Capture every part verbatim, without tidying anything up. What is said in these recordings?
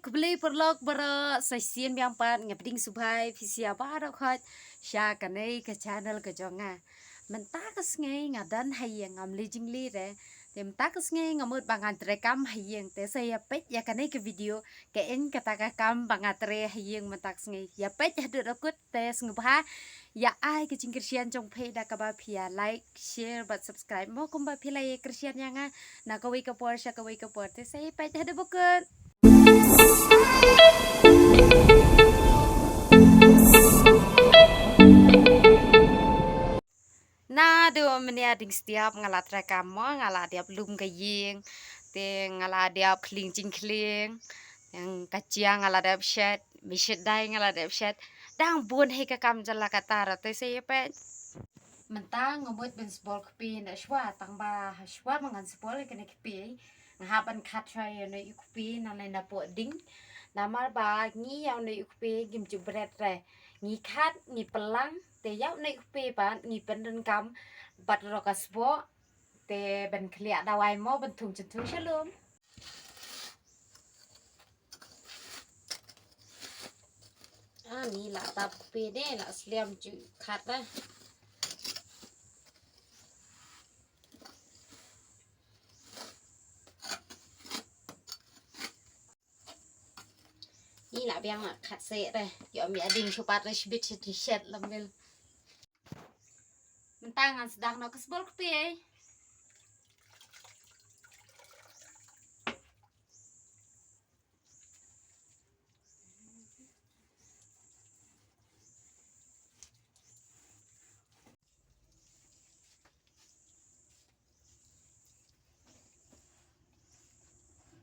Khublei paralok baroh, sa shisien biang pat nga pdiang sngewbha ïa phi sa baroh khoit sha kane ka channel ka jong nga. Mynta ka sngi nga don ha ïing, ngam leit jingleit re. Te mynta ka sngi nga mut ba ngan trei kam ha ïing, te sa ïa peit ïa kane ka video, kaei kata ka kam ba nga trei ha ïing mynta ka sngi. Ïa peit haduh ba kut, te sngewbha ïa ai ka jingkyrshan jong phi da kaba phi ïa like, share bad subscribe mo kumba phi la ïa kyrshan ïa nga na kawei ka por sha kawei ka por. Te sa ïa peit haduh ba kut. Naduh mynne ding step nga la trei kam mo, nga la dep lum ka ïing, te nga la dep khlieng jingkhlieng, ïa ka jia nga la dep shet, mi shet dai nga la dep shet, dang bun hi ka kam jong la katta, te sa ïa peit. Mynta nga mut ban sbol kpi na shuwa, tang ba ha shuwa ba ngan sbol kane kpi, nga hap ban khat shuwa ïa une u kpi na lei na poh ding. Namar ba ngi ïa une u kpi ngim ju bret re. Ngi khat, ngi pynlang, te ïa une u kpi pat ngi pyndonkam bad ruh ka sboh, te ban khlieh dawai mo ban thung jynthung sha lum. Ani la tap kpi de, la slem ju khat da. Ni la biang la khat se re. Ïoh mi ading shu pat re shibit shi ti shet lam bel. Mynta ngan sdang noh ka sbol kpi.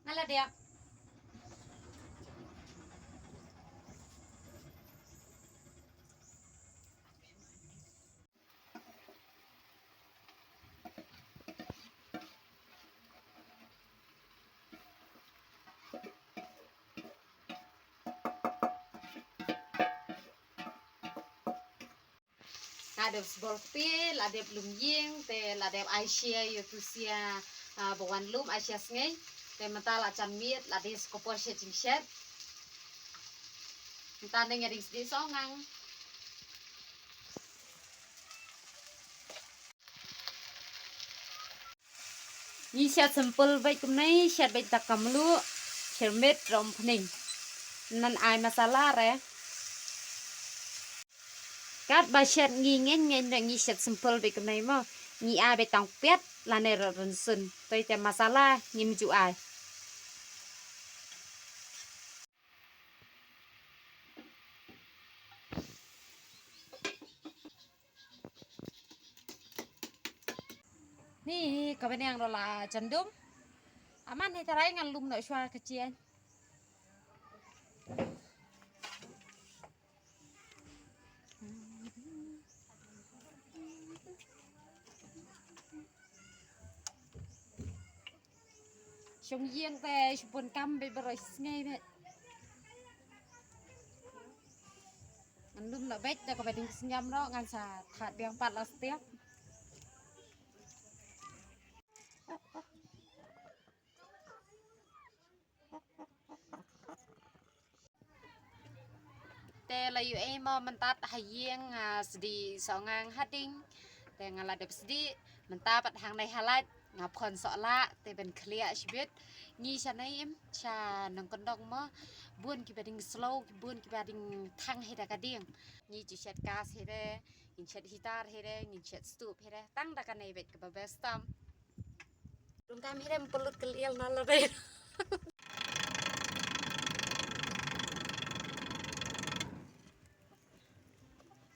Nga la dep. Nga dep sbol kpi, la dep lum ïing, te la dep ai shia ïa utu u sia, ah, ba wan lum ai shia sngi. Te mynta la jan miet, la dei sa ka por shet jingshet. Mynta nang ïa ding sdie song ngang. Ngi shet simple beit kumne, shet beit da ka mluh, shyrmit, rom pning. Nang ai masala re. Katba shet ngi ngin ngin re ngi shet simple beit kumne mo. Ngi ai beit tang piat lane ruh rynsun. Toi te masala ngim ju ai. Ni ka bneng ruh la jan dum. Aman hi tharai ngan lum noh shuwa ka jia. Shong ïing te shu pun kam beit baroh shi sngi beit. Ngan lum noh beit da kaba ding sngewbha noh ngan sa thad biang pat la step. Te la ïoh ei mo mynta ha ïing, ah, sdie soh ngang ha ding. Te nga la dep sdie mynta pat hangne ha lait nga phon soh lah te ban khlieh shibit. Ngi sha nei im sha nongkyndong mo bun kiba ding slow, bun kiba ding thang hi da ka ding. Ngi ju shet gas hi de, ngin shet heater hi de, ngin shet stove hi de. Tang da kane beit kaba best tam. Rung kam hi de, ym pynlut ka liel na la de.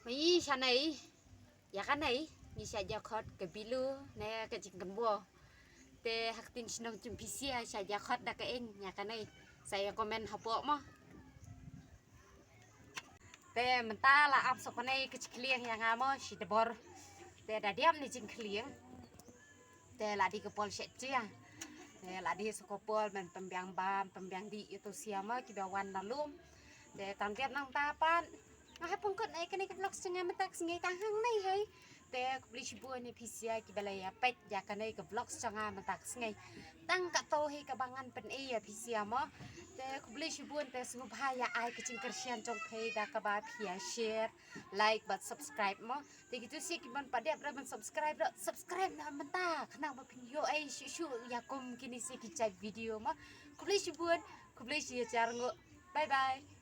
Mai sha nei. Ïa kane ngi sha ïa khot ka bilu ne ka jingkynmaw. Te ha ktien shnong jong phi sha ïa khot da ka eng ïa kane. Sa ïa comment hapoh mo. Te mynta la ap soh kane ka jingkhlieng ïa nga mo shi dbor. Te da diam ne jingkhlieng. Te la dei ka por shet jia. Te la dei sa ka por ban pynbiang bam, pynbiang dih ïa uto u sia mo kiba wan na lum. Te tang diam nangta pat. Nga hap pynkut ei kane ka vlog jong nga mynta ka sngi tang hangne hei. Te khublei shibun ïa phi sha kiba la ïa peit ïa kane ka vlog jong nga mynta ka sngi. Tang katto hi kaba ngan pyni ïa phi sha mo. Te khublei shibun, te sngewbha ïa ai ka jingkyrshan jong phi da kaba phi ïa share, like bad subscribe mo. Te kito sha kiban pat dep ruh ban subscribe ruh, subscribe na mynta khnang ba phin ïoh ei shuh shuh ïa kum kine sha ki jait video mo. Khublei shibun, khublei shi hajar nguh. Bye bye.